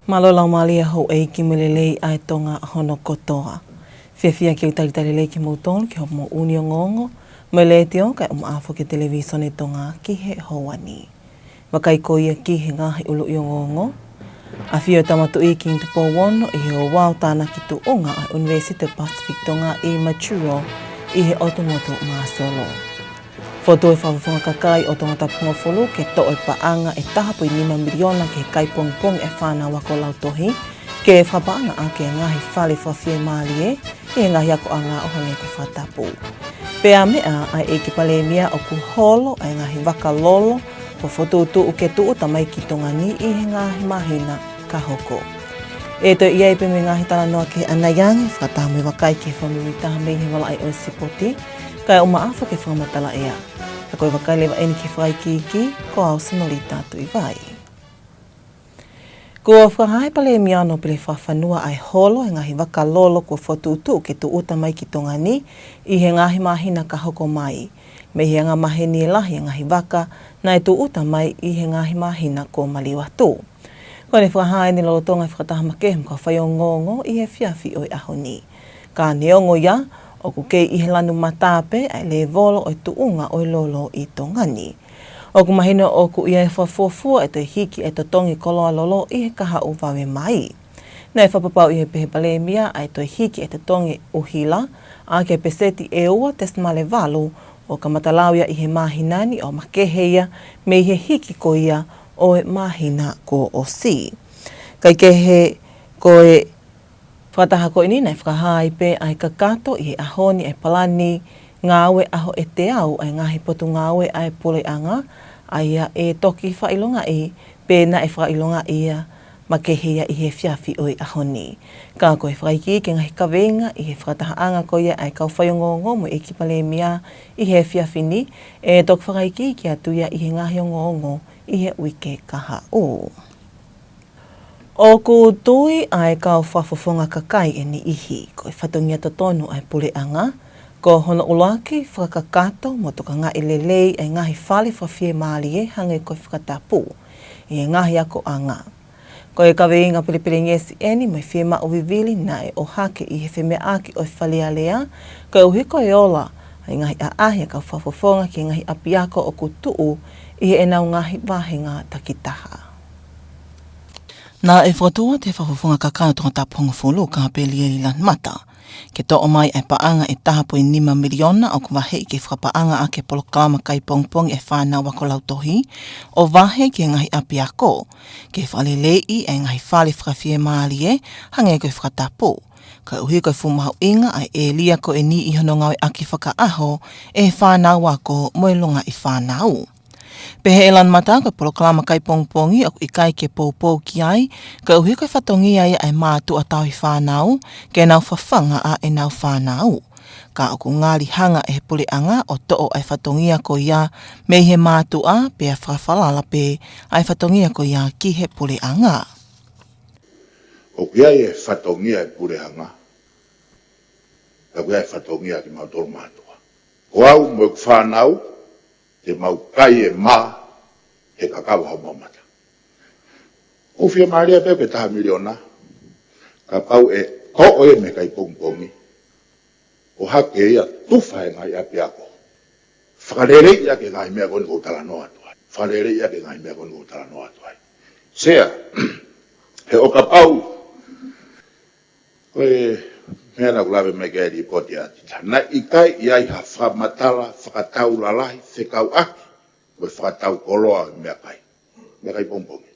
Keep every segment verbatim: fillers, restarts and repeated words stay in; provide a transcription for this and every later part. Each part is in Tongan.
Mālō e laumālie ʻa houʻeiki mo e lelei ʻa e Tonga hono kotoa. Fiefia ke u talitali lelei kimoutolu ki hoʻomou ʻū ongoongo mei he Letiō kae ʻumaʻā foki e Televisone Tonga ki he houa ni. Vakai ko ia ki he ngaahi ʻuluʻi ongoongo. ʻAfio e Tama Tuʻi Kingi Tupou Ono ʻi he ouau tānaki tuʻunga ʻa e ʻUnivēsiti Pacific Tonga ʻi Majuro ʻi he ʻotu motu māsolo. Fokotuʻu e Fakafofonga Kakai ʻo Tongatapu hongofulu ke toʻo e paʻanga ʻe taha poini nima miliona ki he kai pongipongi ʻa e fānau ako lautohi, ke fakapaʻanga ʻaki e ngaahi fale fakafiemālie ʻi he ngaahi akoʻanga ʻo hangē ko e fakatapu. Pea meʻa ʻa e ʻEiki Palēmia ʻoku holo ʻa e ngaahi vaka lolo kuo fokotuʻutuʻu ke tūʻuta mai ki Tonga ni ʻi he ngaahi māhina ka hoko. ʻE toe ʻi ai pē mo e ngaahi talanoa kehe ʻanai ange, fakataha mo e vakai ki he fakamuimuitaha mei he malaʻe ʻo e sipoti, kae ʻumaʻā foki e fakamatala ʻea. Ka ko e vakai leva eni ki he fakaikiiki, ko au Senolita Tuʻivai. Kuo fakahā ʻe he Palēmia Nōpele Fakafanua ʻa e holo e ngaahi vaka lolo kuo fokotuʻutuʻu ke tūʻuta mai ki Tonga ni ʻi he ngaahi māhina ka hoko mai. Mei he anga maheni e lahi e ngaahi vaka naʻe tūʻuta mai ʻi he ngaahi māhina kuo maliu atu. Ko ʻene fakahā eni lolotonga e fakataha makehe mo e kau faiongoongo ʻi he efiafi ʻo e ʻaho ni. Ka neongo ia, ʻoku kei ʻi he lanu mata pē ʻa e lēvolo ʻo e tuʻunga ʻo e lolo ʻi Tonga ni. ʻOku mahino ʻoku ʻi ai e fakafuofua ʻe toe hiki e totongi koloa lolo ʻi he kahaʻu vave mai. Naʻe fakapapauʻi pē ʻe he Palēmia ʻa e toe hiki e totongi ʻuhila ʻaki e peseti ʻe ua tesimale valu ʻo kamata lau ia ʻi he māhina ni ʻo makehe ia mei he hiki ko ia ʻo e māhina kuo ʻosi. Kaekehe, ko e fakataha ko eni naʻe fakahā ai pē ʻa e kakato ʻi he ʻaho ni e palani ngāue ʻaho ʻe teau ʻa e ngaahi potungāue ʻa e puleʻanga, ʻa ia ʻe toki fakaʻilongaʻi pe naʻe fakaʻilongaʻi ia makehe ia ʻi he efiafi ʻo e ʻaho ni. Ka ko e fakaikiiki ki he ngaahi kaveinga ʻi he fakatahaʻanga ko ia ʻa e kau faiongoongo mo e ʻEiki Palēmia ʻi he efiafi ni, ʻe toki fakaikiiki atu ia ʻi he ngaahi ongoongo ʻi he uike kahaʻu. ʻOku tui ʻa e kau fakafofonga kakai ʻe niʻihi ko e fatongia totonu ʻa e puleʻanga ko hono ʻuluaki fakakakato mo tokangaʻi lelei ʻa e ngaahi fale fakafiemālie hangē ko e fakatapu ʻi he ngaahi akoʻanga. Ko e kaveinga pelepelengesi eni mo e fiemaʻu vivili naʻe ʻohake ʻi he femeʻaʻaki ʻo e Fale Alea, koeʻuhi ko e ola ʻa e ngaahi ʻaʻahi ʻa e kau fakafofonga ki he ngaahi ʻapiako ʻoku tuʻu ʻi heʻenau ngaahi vāhenga takitaha. Naʻe fokotuʻu ʻe he Fakafofonga Kakai ʻo Tongatapu hongofulu, Kapelieli Lanumata, ke toʻo mai ʻa e paʻanga ʻe taha poini nima miliona ʻoku vaheʻi ke fakapaʻanga ʻaki e polokalama kai pongipongi ʻa e fānau ako lautohi, ʻo vahe ki he ngaahi ʻapiako, ke fakaleleiʻi ʻa e ngaahi fale fakafiemālie hangē ko e fakatapu, koeʻuhi ko e fuʻu mahuʻinga ʻa e ʻēlia ko eni ʻi hono ngāueʻaki fakaʻaho ʻe he fānau ako mo e longaʻi fānau. Pehē ʻe Lanumata, ko e polokalama kai pongipongi ʻoku ʻikai ke poupou ki ai, koeʻuhi ko e fatongia ia ʻa e mātuʻa tauhi fānau ke nau fafanga ʻa ʻenau fānau. Ka ʻoku ngali hanga ʻe he puleʻanga ʻo toʻo ʻa e fatongia ko ia mei he mātuʻa pea fakafalala pē ʻa e fatongia ko ia ki he puleʻanga. ʻOku ʻi ai e fatongia e puleʻanga, ka ʻoku ʻi ai e fatongia kimautolu mātuʻa. Ko au mo ʻeku fānau, te mau kai e mā he kakava homau mata. ʻOku fiemālie pē ko e taha miliona, kapau ʻe toʻo ia mei he kai pongipongi, ʻohake ia tufa he ngaahi ʻapiako. Fakaleleiʻi ʻaki e ngaahi meʻa ko eni ʻoku ou talanoa atu ai. Fakaleleiʻi ʻaki e ngaahi meʻa ko eni ʻoku ou talanoa atu ai. Sea, he ʻo kapau ko e meʻa naʻa ku lave mai ki ai e lipooti ʻa Tita, naʻe ʻikai ʻi ai ha fakamatala fakataulalahi fekauʻaki mo e fakatau koloa meʻakai, meʻakai pongipongi.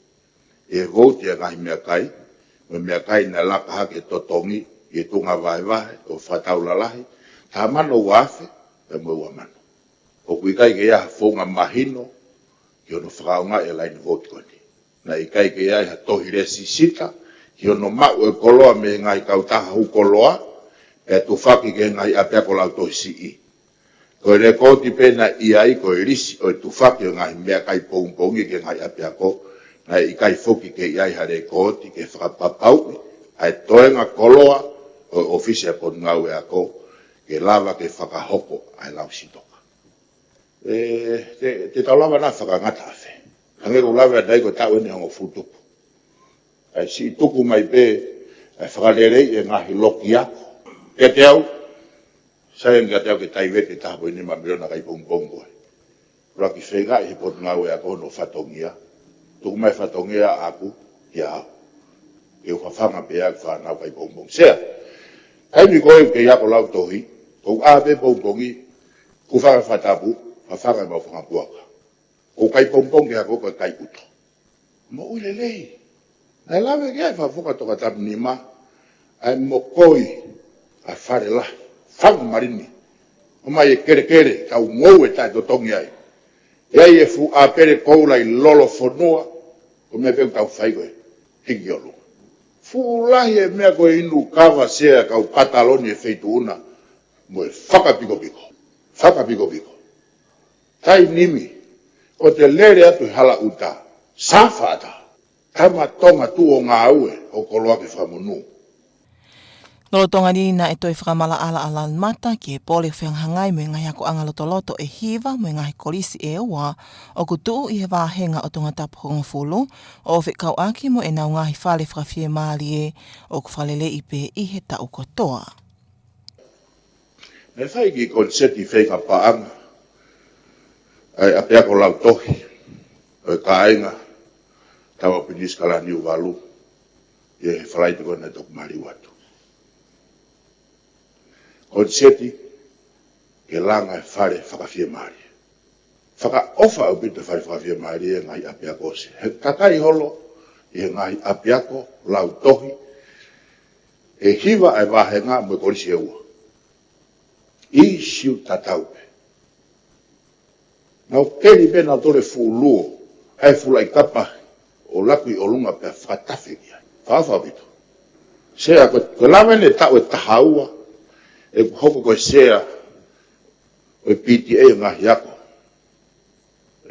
ʻI he vouti ʻa e ngaahi meʻakai, mo e meʻakai naʻe laka hake totongi ʻi he tuʻunga vahevahe ʻo fakataulalahi, taha mano ua afe pea mo e ua mano. ʻOku ʻikai ke ʻi ai ha founga mahino ki hono fakaʻaongaʻi e laine vouti ko eni. Naʻe ʻikai ke ʻi ai ha tohi lēsisita ki hono maʻu e koloa mei he ngaahi kautaha hū koloa, pea tufaki ki he ngaahi ʻapiako lautohi siʻi. Ko e lekooti pē naʻe ʻi ai ko e lisi ʻo e tufaki ʻo e ngaahi meʻakai pongipongi ki he ngaahi ʻapiako, naʻe ʻikai foki ke ʻi ai ha lekooti ke fakapapauʻi ʻa e toenga koloa ʻo e ʻōfisi ʻa e Potungāue Ako ke lava ke fakahoko ʻa e lau sitoka. ʻE, te, te tau lava naʻa fakangata afe. Hangē ko e lave atu ai ko e taʻu eni hongofulu tupu. ʻAi siʻi tuku mai pē ʻa e fakaleleiʻi e ngaahi loki ako. Kiate au, sai ange kiate au ke taivete taha poini nima miliona kai pongipongi ko ē. Laki feingaʻi he potungāue ako hono fatongia. Tuku mai fatongia ʻaʻaku, ia au. Ke u fafanga pē ʻa e fānau kai pongipongi. Sea, taimi ko ē kei ako lautohi, ko u ʻā pē pongipongi, hūfanga he fakatapu, fafanga ʻemau fanga puaka. Ko e kai pongipongi ke ako ko e kai ʻuto. Moʻui lelei. Naʻe lave ki ai e fakafofonga tokāteline, ʻa e mokoi ʻa e fale lahi, fanga malini. ʻOmai e kelekele, tau ngoue taʻetotongi ai. ʻI ai e fuʻu ʻāpele koula ʻi lolofonua, ko e meʻa pē ʻoku tau fai ko e hiki ʻi ʻolunga. Fuʻu lahi e meʻa ko e inu kava, sea, kau pataloni e feituʻu na, mo e fakapikopiko. Fakapikopiko. Taimi ni, ʻoku te lele atu he hala ʻuta, sāfata, tama Tonga tuʻu ʻo ngāue ʻo koloa ke fakamonū. Lolotonga ni naʻe toe fakamaʻalaʻala ʻa Lanmata ki he pole fehangahangai mo e ngaahi akoʻanga lotoloto ʻe hiva mo e ngaahi kolisi ʻe ua ʻoku tuʻu ʻi he vāhenga ʻo Tongatapu hongofulu, ʻo fekauʻaki mo ʻenau ngaahi fale fakafiemālie ʻoku fakaleleiʻi pē ʻi he taʻu kotoa. Naʻe fai kiʻi koniseti feinga paʻanga ʻa e ʻapiako lautohi ʻo e kāinga Tama Pilinisi Kalani Valu ʻi he Falaite ko ē naʻe toki maliu atu. Koniseti ke langa e fale fakafiemālie. Fakaʻofa ʻaupito e fale fakafiemālie he ngaahi ʻapiako ʻosi. He kakai holo ʻi he ngaahi ʻapiako lautohi ʻe hiva ʻa e vāhenga mo e kolisi ʻe ua. ʻI Siutatau pē. Nau keli pē nau tole fuʻu luo, ʻai fuʻu laʻi kapa ʻo laku ʻi ʻolunga pea fakatafe ki ai. Fakaʻofa ʻaupito. Sea ko, ko e lave ʻeni taʻu ʻe taha ua, ʻeku hoko ko e sea ʻo e P T A ʻo e ngaahi ako.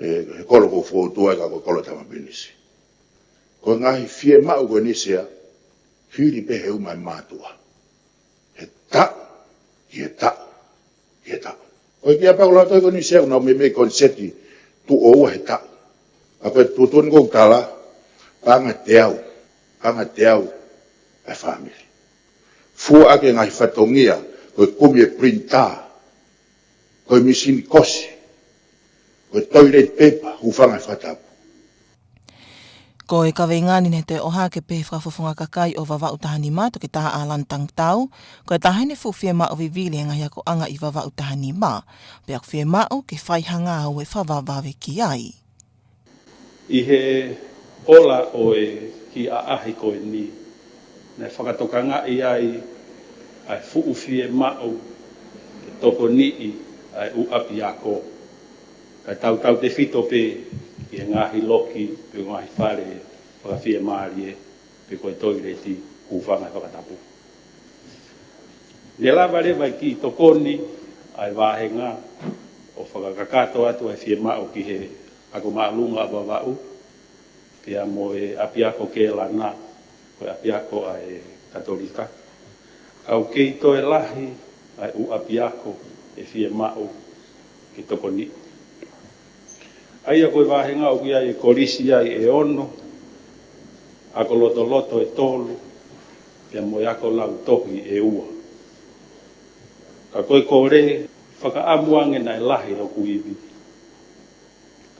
ʻE, he kolo ko Fotu ai ka ko e kolo Tama Pilinisi. Ko e ngaahi fiemaʻu ko eni, sea, hili pē he ʻuma e mātuʻa. He taʻu, ki he taʻu, ki he taʻu. Ko e kiʻi ʻapiako lautohi ko eni, sea, ʻoku nau meimei koniseti tuʻo ua he taʻu. ʻA ko e tuʻutuʻuni ko ʻeku tala, paʻanga ʻe teau, paʻanga ʻe teau ʻa e fāmili. Fua ʻaki e ngaahi fatongia, ko e kumi e printer, ko e mīsini kosi, ko e toilet paper, hūfanga he fakatapu. Ko e kaveinga ni naʻe toe ʻohake pē ʻe he Fakafofonga Kakai ʻo Vavaʻu taha nima, Toketā ʻAlani Tangatau, ko e taha ʻeni e fuʻu fiemaʻu vivili ʻa e ngaahi akoʻanga ʻi Vavaʻu taha nima, pea ʻoku fiemaʻu ke fai ha ngāue fakavavevave ki ai. ʻI he ola ʻo e kiʻi ʻaʻahi ko eni, naʻe fakatokangaʻi ai ʻa e fuʻu fiemaʻu ke tokoniʻi ʻa e ʻū ʻapiako. Kae tautautefito pē ki he ngaahi loki, pe ngaahi fale fakafiemālie, pe ko e toileti, hūfanga he fakatapu. Ne lava leva e kiʻi tokoni ʻa e vāhenga ʻo fakakakato atu ʻa e fiemaʻu ki he ako māʻolunga ʻa Vavaʻu, pea mo e ʻapiako Kelana, ko e ʻapiako ʻa e Katolika. Ka ʻoku kei toe lahi ʻa e ʻū ʻapiako ʻe fiemaʻu ke tokoniʻi. ʻA ia ko e vāhenga ʻoku ʻi ai e kolisi ai ʻe ono, ako lotoloto ʻe tolu, pea mo e ako lautohi ʻe ua. Ka ko e kole, fakaʻamu ange naʻe lahi hoku ivi.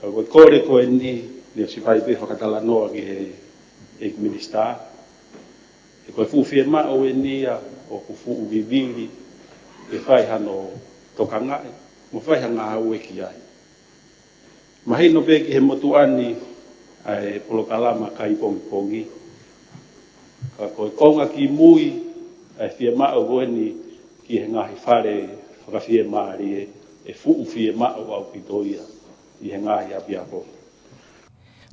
Ka ko e kole ko eni, ne ʻosi fai pē fakatalanoa ki he ʻEiki Minisitā. He ko e fuʻu fiemaʻu eni ia ʻoku fuʻu vivili ke fai hano tokangaʻi, mo fai ha ngāue ki ai. Mahino pē ki he motuʻa ni ʻa e polokalama kai pongipongi. Ka ko e konga kimui ʻa e fiemaʻu ko eni ki he ngaahi fale fakafiemālie, ʻe fuʻu fiemaʻu ʻaupito ia ʻi he ngaahi ʻapiako.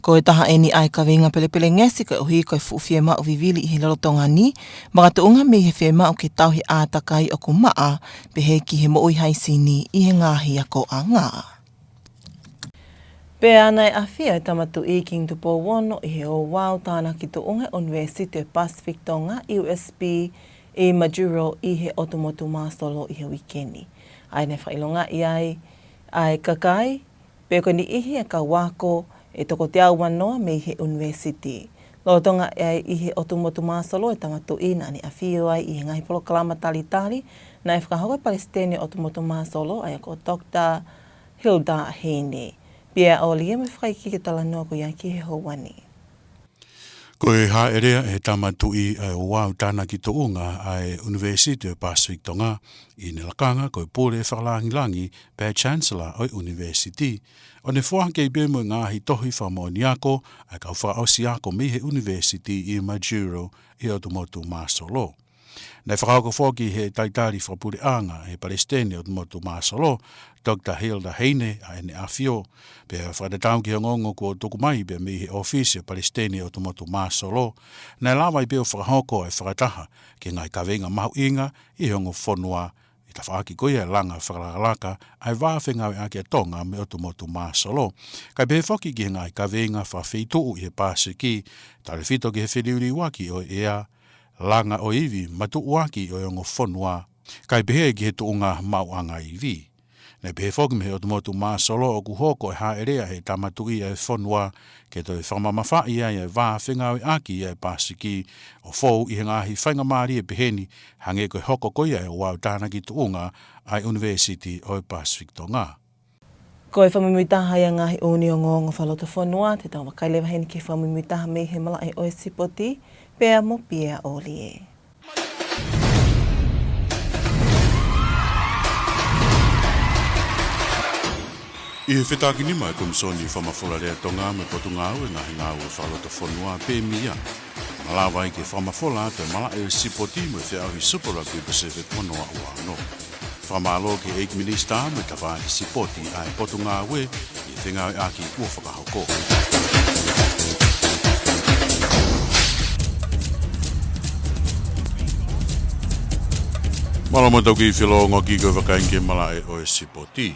Ko e taha ʻeni ʻa e kaveinga pelepelengesi koeʻuhi ko e fuʻu fiemaʻu vivili ʻi he lolotonga ni, makatuʻunga mei he fiemaʻu ke tauhi ʻātakai ʻoku maʻa, pehē ki he moʻui haisini ʻi he ngaahi akoʻanga. Pea naʻe ʻafio e Tama Tuʻi King Tupou Ono ʻi he ouau tānaki tuʻunga ʻo e ʻUnivēsiti ʻo e Pacific Tonga, U S P, ʻi Majuro ʻi he ʻotu motu māsolo ʻi he uike ni. ʻA ia naʻe fakaʻilongaʻi ai ʻa e kakai, pea ko e niʻihi e kau ako ʻe toko teau uanoa mei he ʻunivēsiti. Lolotonga ʻi he ʻotu motu māsolo e Tama Tuʻi naʻa ne ʻafio ai ʻi he ngaahi polokalama talitali, naʻe fakahoko ʻe he Palesiteni ʻotu motu māsolo, ʻa ia ko Doctor Hilda Heine. Pea ʻoku ʻi ai mo e fakaikiiki ʻo e talanoa ko ia ki he houa ni. Ko e hāʻelea ʻe he Tama Tuʻi ʻa e ouau tānaki tuʻunga ʻa e ʻUnivēsiti ʻo e Pasifiki Tonga, ʻi heʻene lakanga ko e pule fakalāngilangi pea Chancellor ʻo e ʻunivēsiti, ʻo ne foaki ai pē mo e ngaahi tohi fakamoʻoni ako ʻa e kau fakaʻosi ako mei he ʻunivēsiti ʻi Majuro ʻi he ʻotu motu māsolo. Naʻe fakahoko foki ʻe he talitali fakapuleʻanga ʻe he Palesiteni ʻotu motu māsolo, Doctor Hilda Heine, ʻa ʻene ʻafio, pea fakatatau ki he ongoongo kuo tuku mai pea mei he ʻōfisi ʻo e Palesiteni ʻotu motu māsolo, naʻe lava ai pē ʻo fakahoko ʻa e fakataha ki he ngaahi kaveinga mahuʻinga ʻi he ongo fonua, ʻi he tafaʻaki ko ia e langa fakalakalaka ʻa e vā fengāueʻaki ʻa Tonga mo e ʻotu motu māsolo. Kae pehē foki ki he ngaahi kaveinga fakafeituʻu ʻi he Pasifiki, tautefito ki he feliuliuaki ʻo e ʻea, langa ʻo e ivi, matuʻuaki ʻo e ongo fonua, kae pehē ki he tuʻunga maʻuʻanga ivi. Naʻe pehē foki mei he ʻotu motu māsolo ʻoku hoko e hāʻelea ʻe he Tama Tuʻi ʻa e fonua ke toe fakamamafaʻi ai ʻa e vā fengāueʻaki ʻa e Pasifiki ʻo fou ʻi he ngaahi faingamālie peheni, hangē ko e hoko ko ia e ouau tānaki tuʻunga ʻa e ʻUnivēsiti ʻo e Pasifiki Tonga. Ko e fakamuimuitaha ia e ngaahi ʻū ongoongo fakalotofonua, te tau vakai leva heni ki he fakamuimuitaha mei he malaʻe ʻo e sipoti, pea mo Pia ʻOlie. ʻI he fetākinima ʻa e Komisoni Fakamafola Lea Tonga mo e Potungāue Ngaahi Ngāue Fakalotofonua pe mia, malava ai ke fakamafola atu e malaʻe ʻo e sipoti mo e feʻauhi Super Rugby Pacific ua noa ua ono. Fakamālō ki he ʻEiki Minisitā mo e tafaʻaki sipoti ʻa e Potungāue ʻi he fengāueʻaki kuo fakahoko. Mālō mo tau kei felōngoaki, ko e vakai ki he malaʻe ʻo e sipoti.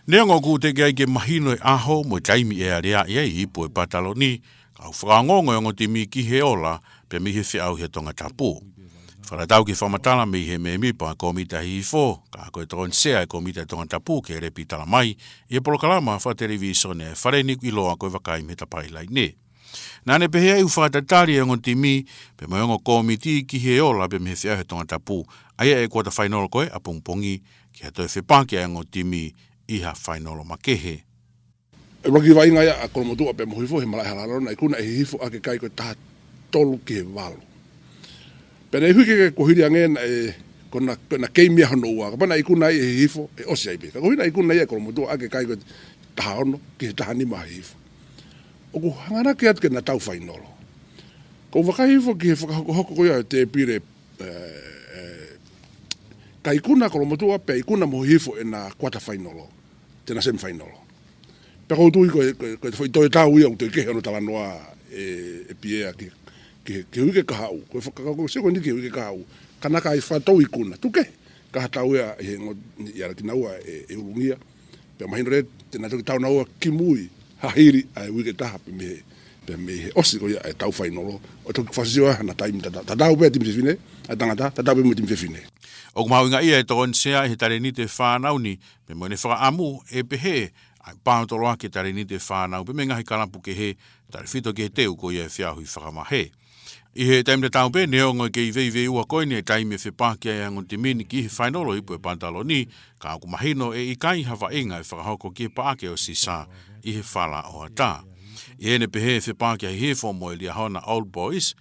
Neongo ʻoku teʻeki ai ke mahino e ʻaho mo e taimi ʻe aleaʻi ai e ipu ʻo e pataloni, ka ʻoku fakaongoongo e ongo timi ki he ola pea mei he feʻauhi ʻa Tongatapu. Fakatatau ki he fakamatala mei he mēmipa ʻo e Kōmiti Hihifo, ka ko e tokoni sea ʻo e Kōmiti ʻa Tongatapu, Kelepi Talamai, ʻi he polokalama fakatelevīsone ʻa e Fale ni ʻoku ʻiloa ko e Vakai mei he Tapaʻi Laine. Naʻa ne pehē ʻoku fakatatali e ongo timi pea mo e ongo kōmiti ki he ola pea mei he feʻauhi ʻa Tongatapu, ʻa ia ʻe kuata fainolo ko ē ʻapongipongi, ki ha toe fepaki ʻa e ongo timi ʻi ha fainolo makehe. ʻE ʻuluaki vaʻinga ia ʻa Kolomotuʻa pea mo Hihifo he malaʻe halalo, naʻe ikuna ʻe Hihifo ʻaki e kai ko e taha tolu ki he valu. Pea naʻe ʻuhinga ke kuo hili ange naʻe ko ʻena, ko ʻena keimi ia hono ua, kapau naʻe ikuna ai ʻe Hihifo, ʻe ʻosi ai pē. Ka ko e ʻuhinga naʻe ikuna ia ʻe Kolomotuʻa ʻaki e kai ko e taha ono ki he taha nima ʻa Hihifo. ʻOku hanganaki atu ke na tau fainolo. Ko u vakai hifo ki he fakahokohoko ko ia ʻo e tēpile, ē, ē, ka ikuna Kolomotuʻa pea ikuna mo Hihifo ʻena kuata fainolo, te na semi fainolo. Pea ko u tui ko e, ko e, ko e foʻi toe tau ia ʻoku toe kehe hono talanoa ʻe, ʻe Piea ki, ki, ki he uike kahaʻu. Ko e faka-, ko e sio ko eni ki he uike kahaʻu. Ka na kai fakatou ikuna. Tuku kehe. Ka ha tau ia ʻi he ngo-, ʻi ala kinaua ʻe, ʻe Ulungia. Pea mahino leva te na toki tau naua kimui, hili ʻa e uike ʻe taha pea mei he, pea mei he ʻosi ko ia ʻa e tau fainolo. ʻO toki fakasio ai hano taimi tata-, tatau pē timi fefine, ʻa e tangata, tatau pē mo e timi fefine. ʻOku mahuʻinga ia e tokoni sea ʻi he talēniti ʻo e fānau ni, pea mo ʻene fakaʻamu ʻe pehē ʻa e paotoloaki e talēniti ʻo e fānau pea mei he ngaahi kalapu kehe, tautefito ki he teu ko ia e feʻauhi fakavahe. ʻI he taimi tatau pē, neongo e kei veiveiua ko eni e taimi ʻe fepaki ai ʻa e ongo timi ni ki he fainolo ipu ʻo e pataloni, ka ʻoku mahino ʻe ʻikai ha vaʻinga ʻe fakahoko ki he paʻake ʻo Sisa ʻi he fala ʻo ʻatā. ʻI heʻene pehē ʻe fepaki ʻa Hihifo mo e Liahona Old Boys,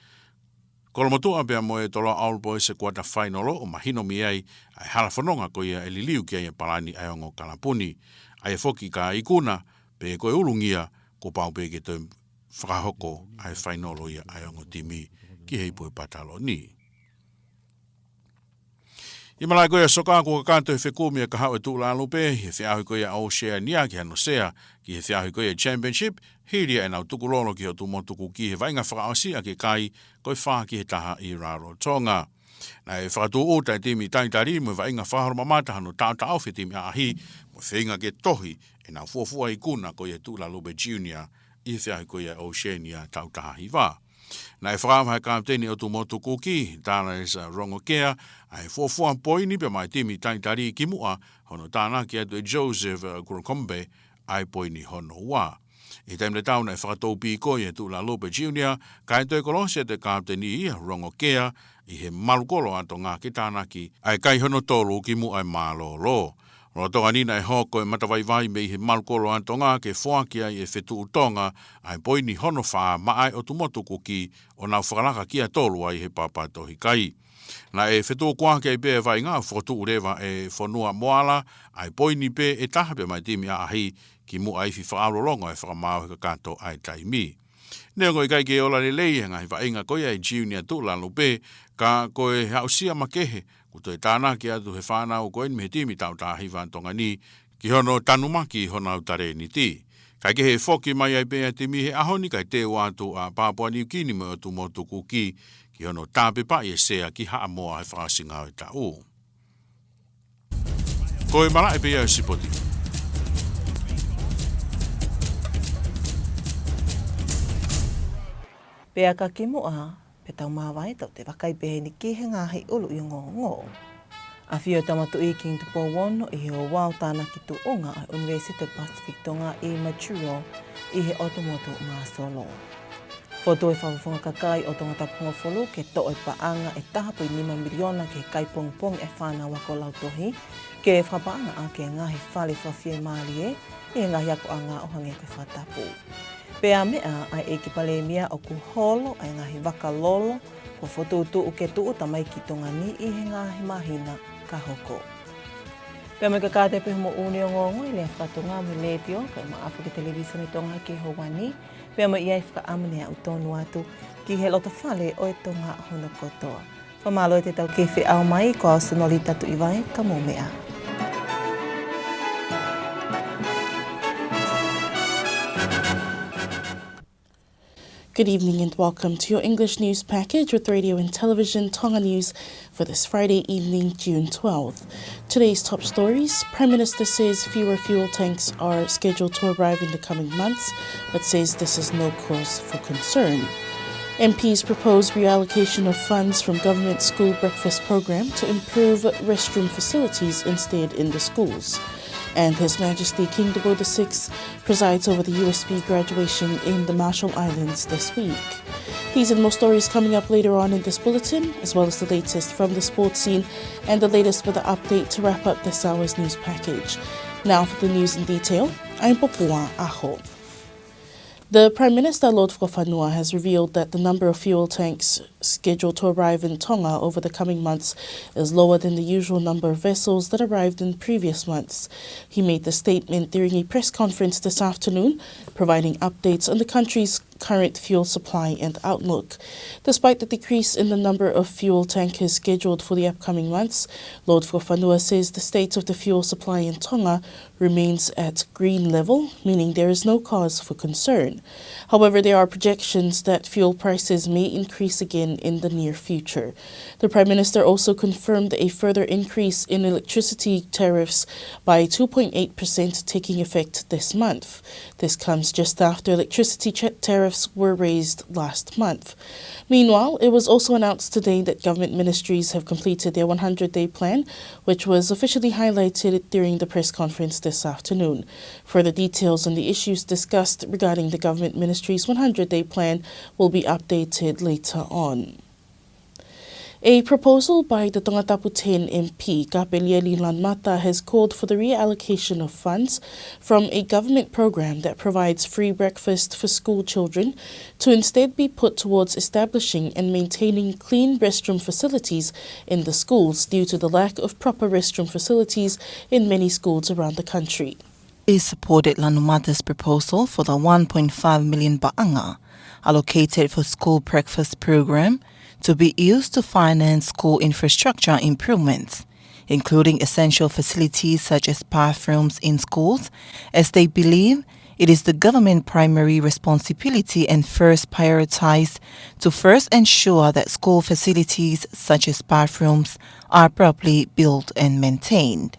Kolomotuʻa pea mo e Toloa Old Boys he kuata fainolo, ʻo mahino mei ai ʻa e hala fononga ko ia ʻe liliu ki ai e palani ʻa e ongo kalapu ni. ʻA ia foki ka ikuna pē ko e Ulungia, kuo pau pē ke toe fakahoko ʻa e fainolo ia ʻa e ongo timi ki he ipu ʻo e pataloni. ʻI he malaʻe ko ia ʻo e soka, kuo kakato e fekumi ʻa e kahaʻu ʻo e Tuʻulalupe he feʻauhi ko ia ʻa Oceania ki hano sea ki he feʻauhi ko ia Championship, hili ia ʻenau tukulolo ki he ʻotu motu Kuki he vaʻinga fakaʻosi ʻaki e kai ko e fā ki he taha ʻi Rarotonga. Naʻe fakatūʻuta e timi talitali mo e vaʻinga fakaholomamata hano taʻotaʻofi e timi ʻaʻahi, mo e feinga ke tohi ʻenau fuofua ikuna ko ia Tuʻulalupe Junior ʻi he feʻauhi ko ia Oceania taʻu taha hiva. Naʻe fakaava ʻe he kapiteni ʻo e ʻotu motu Kuki, Talesa Rongokea, ʻa e fuofua poini pea maʻu ʻe he timi talitali kimuʻa hono tānaki atu ʻe Joseph, eh, Kurokombe ʻa e poini hono ua. ʻI he taimi tatau naʻe fakatoupīkoi ʻe Tuʻulalupe Junior, kae toe kolosi ʻe he kapiteni ia Rongo Kea ʻi he malukolo ʻa Tonga ke tānaki ʻa e kai hono tolu ki muʻa e mālōlō. Lolotonga ni naʻe hoko e matavaivai mei he malukolo ʻa Tonga ke foaki ai ʻe Fetuʻu Tonga ʻa e poini hono fā maʻa e ʻotu motu Kuki ʻo nau fakalaka kia tolu ai he papa tohi kai. Naʻe fetukuaki ai pē e vaʻinga ʻo fokotuʻu leva ʻe Fonuamoala ʻa e poini pē ʻe taha pea mo e timi ʻaʻahi ki muʻa ifi fakaʻaulolongo e fakamaau he kakato ʻa e taimi. Neongo ʻikai ke ola lelei e ngaahi vaʻinga ko ia ʻa e Junior Tuʻulalupe, ka ko e aʻusia makehe kuo toe tānaki atu he fānau ko eni mei he timi taʻu taha hiva ʻa Tonga ni ki hono tanumaki honau talēniti. Kae kehe, foki mai ai pē ʻa e timi he ʻaho ni kae teu atu ʻa Papua Niukini mo e ʻotu motu Kuki ki hono tāpepaʻi e sea ki Haʻamoa he fakaʻosinga ʻo e taʻu. Ko e malaʻe pē ia ʻo e sipoti. Pea ka kimuʻa, pea tau māvae, tau toe vakai pē heni ki he ngaahi ʻuluʻi ongoongo. ʻAfio e Tama Tuʻi King Tupou Ono ʻi he ouau tānaki tuʻunga ʻa e ʻUnivēsiti Pacific Tonga ʻi Majuro ʻi he ʻotu motu Māsolo. Fotu e Fakafofonga Kakai ʻo Tongatapu Hongofulu ke toʻo e paʻanga ʻe taha poini nima miliona ki he kai pongipongi ʻa e fānau ako lautohi, ke fakapaʻanga ʻaki e ngaahi fale fakafiemālie ʻi he ngaahi akoʻanga ʻo hangē ko e fakatapu. Pea meʻa ʻa e ʻEiki Palēmia, ʻoku holo ʻa e ngaahi vaka lolo kuo fokotuʻutuʻu ke tūʻuta mai ki Tonga ni ʻi he ngaahi māhina ka hoko. Pea mo e kakate pē hoʻomou ʻuluʻi ongoongo ʻi he lea faka-Tonga mei he Letiō kae ʻumaʻā foki e Televīsone Tonga ki he houa ni, pea mo ia ʻe fakaʻamu ne aʻu tonu atu ki he loto fale ʻo e Tonga hono kotoa. Fakamālō ʻetau kei feʻao mai, ko au Senolita Tuʻivai, ka mou meʻa. Good evening and welcome to your English news package with Radio and Television Tonga News for this Friday evening, June twelfth. Today's top stories: Prime Minister says fewer fuel tanks are scheduled to arrive in the coming months, but says this is no cause for concern. M Ps propose reallocation of funds from government school breakfast program to improve restroom facilities instead in the schools. And His Majesty King Tupou the Sixth presides over the U S B graduation in the Marshall Islands this week. These and more stories coming up later on in this bulletin, as well as the latest from the sports scene and the latest weather update to wrap up this hour's news package. Now for the news in detail, I'm Popua ʻAho. The Prime Minister, Lord Fakafanua, has revealed that the number of fuel tanks scheduled to arrive in Tonga over the coming months is lower than the usual number of vessels that arrived in previous months. He made the statement during a press conference this afternoon, providing updates on the country's current fuel supply and outlook. Despite the decrease in the number of fuel tankers scheduled for the upcoming months, Lord Fakafanua says the state of the fuel supply in Tonga remains at green level, meaning there is no cause for concern. However, there are projections that fuel prices may increase again in the near future. The Prime Minister also confirmed a further increase in electricity tariffs by two point eight percent, taking effect this month. This comes just after electricity ch-, tariffs were raised last month. Meanwhile, it was also announced today that government ministries have completed their one hundred-day plan, which was officially highlighted during the press conference this afternoon. Further details on the issues discussed regarding the government ministry's one hundred-day plan will be updated later on. A proposal by the Tongatapu ten M P, Kapelieli Lanumata, has called for the reallocation of funds from a government program that provides free breakfast for school children to instead be put towards establishing and maintaining clean restroom facilities in the schools due to the lack of proper restroom facilities in many schools around the country. He supported Lanumata's proposal for the one point five million paʻanga allocated for school breakfast program to be used to finance school infrastructure improvements, including essential facilities such as bathrooms in schools, as they believe it is the government primary responsibility and first prioritized to first ensure that school facilities such as bathrooms are properly built and maintained.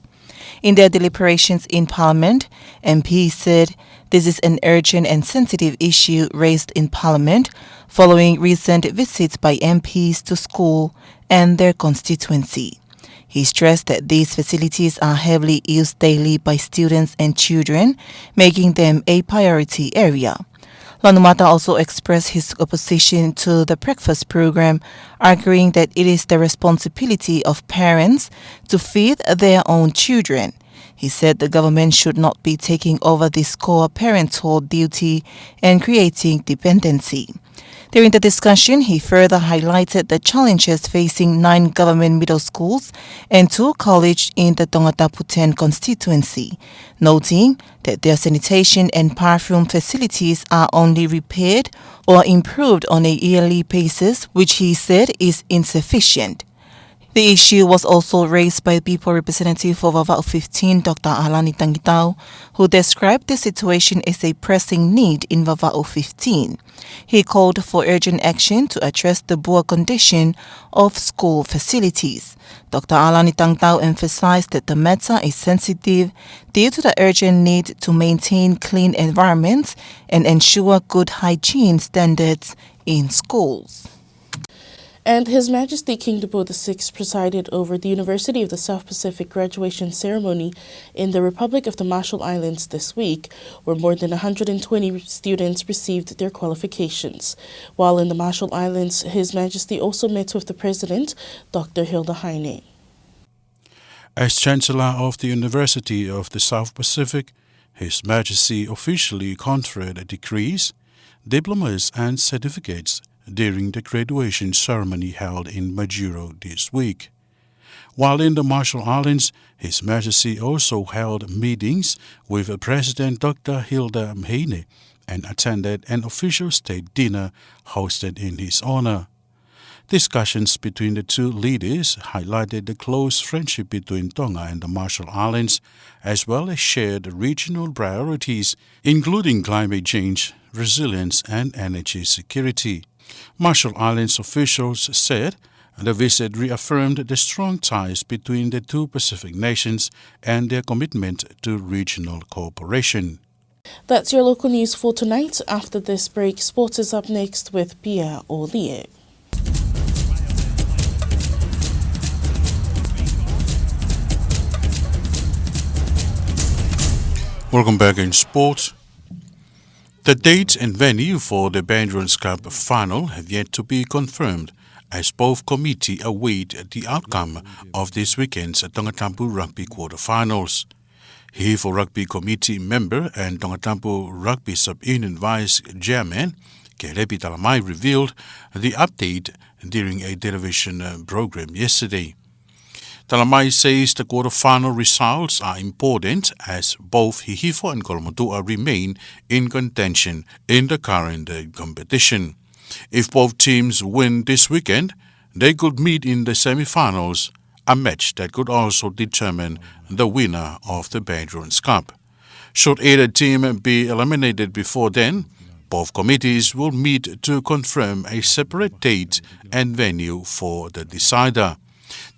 In their deliberations in Parliament, M Ps said this is an urgent and sensitive issue raised in Parliament following recent visits by M Ps to school and their constituency. He stressed that these facilities are heavily used daily by students and children, making them a priority area. Lanumata also expressed his opposition to the breakfast program, arguing that it is the responsibility of parents to feed their own children. He said the government should not be taking over this core parental duty and creating dependency. During the discussion, he further highlighted the challenges facing nine government middle schools and two colleges in the Tongatapu ten constituency, noting that their sanitation and bathroom facilities are only repaired or improved on a yearly basis, which he said is insufficient. The issue was also raised by People Representative for Vavaʻu fifteen, Doctor ʻAlani Tangitau, who described the situation as a pressing need in Vavaʻu fifteen. He called for urgent action to address the poor condition of school facilities. Doctor ʻAlani Tangitau emphasized that the matter is sensitive due to the urgent need to maintain clean environments and ensure good hygiene standards in schools. And His Majesty King Tupou the sixth presided over the University of the South Pacific graduation ceremony in the Republic of the Marshall Islands this week, where more than a hundred and twenty students received their qualifications. While in the Marshall Islands, His Majesty also met with the President, Doctor Hilda Heine. As Chancellor of the University of the South Pacific, His Majesty officially conferred degrees, diplomas and certificates during the graduation ceremony held in Majuro this week. While in the Marshall Islands, His Majesty also held meetings with President Doctor Hilda Heine and attended an official state dinner hosted in his honor. Discussions between the two leaders highlighted the close friendship between Tonga and the Marshall Islands, as well as shared regional priorities, including climate change, resilience, and energy security. Marshall Islands officials said the visit reaffirmed the strong ties between the two Pacific nations and their commitment to regional cooperation. That's your local news for tonight. After this break, sports is up next with Pia Olie. Welcome back in sports. The date and venue for the Patrons Cup final have yet to be confirmed, as both committee await the outcome of this weekend's Tongatapu Rugby quarterfinals. Hihifo Rugby Committee member and Tongatapu Rugby Sub-Union Vice Chairman, Kelepi Talamai, revealed the update during a television, uh, program yesterday. Talamai says the quarterfinal results are important as both Hihifo and Kolomotuʻa remain in contention in the current, uh, competition. If both teams win this weekend, they could meet in the semifinals, a match that could also determine the winner of the Patrons Cup. Should either team be eliminated before then, both committees will meet to confirm a separate date and venue for the decider.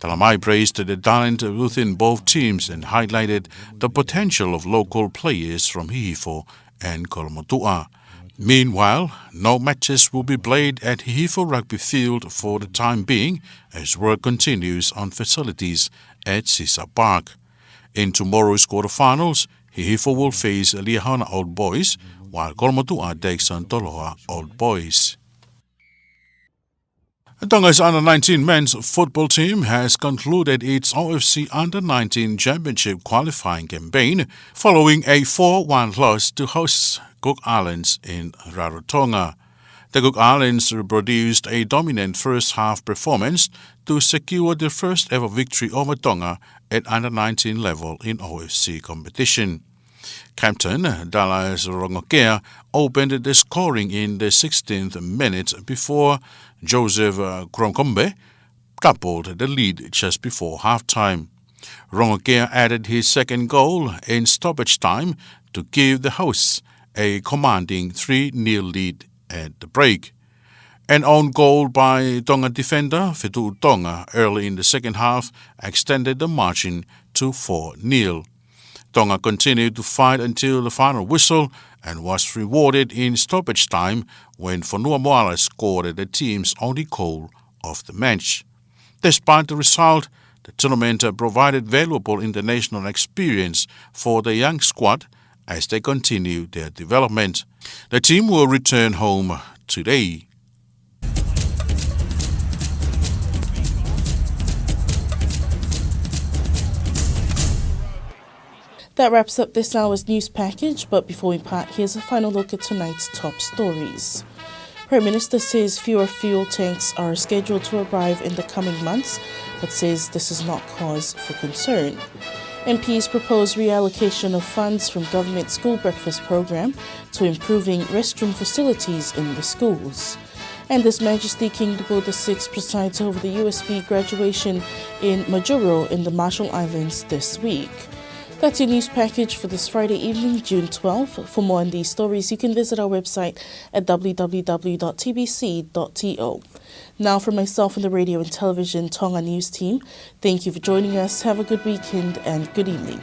Talamai praised the talent within both teams and highlighted the potential of local players from Hihifo and Kolomotuʻa. Meanwhile, no matches will be played at Hihifo Rugby Field for the time being, as work continues on facilities at Sisa Park. In tomorrow's quarterfinals, Hihifo will face Liahona Old Boys, while Kolomotuʻa takes on Toloa Old Boys. Tonga's under nineteen men's football team has concluded its O F C under nineteen championship qualifying campaign following a four one loss to hosts Cook Islands in Rarotonga. The Cook Islands produced a dominant first half performance to secure the first ever victory over Tonga at under nineteen level in O F C competition. Captain Dallas Rongokea opened the scoring in the sixteenth minute before Joseph, uh, Krokombe doubled the lead just before halftime. Rongokea added his second goal in stoppage time to give the hosts a commanding three nil lead at the break. An own goal by Tonga defender Fetuʻu Tonga early in the second half extended the margin to four nil. Tonga continued to fight until the final whistle and was rewarded in stoppage time when Fonua Moala scored the team's only goal of the match. Despite the result, The tournament provided valuable international experience for the young squad as they continue their development. The team will return home today. That wraps up this hour's news package, but before we part, here's a final look at tonight's top stories. Prime Minister says fewer fuel tanks are scheduled to arrive in the coming months, but says this is not cause for concern. M Ps propose reallocation of funds from government school breakfast program to improving restroom facilities in the schools. And His Majesty King Tupou the sixth presides over the U S B graduation in Majuro in the Marshall Islands this week. That's your news package for this Friday evening, June twelfth. For more on these stories, you can visit our website at w w w dot t b c dot t o. Now, from myself and the Radio and Television Tonga News team, thank you for joining us. Have a good weekend and good evening.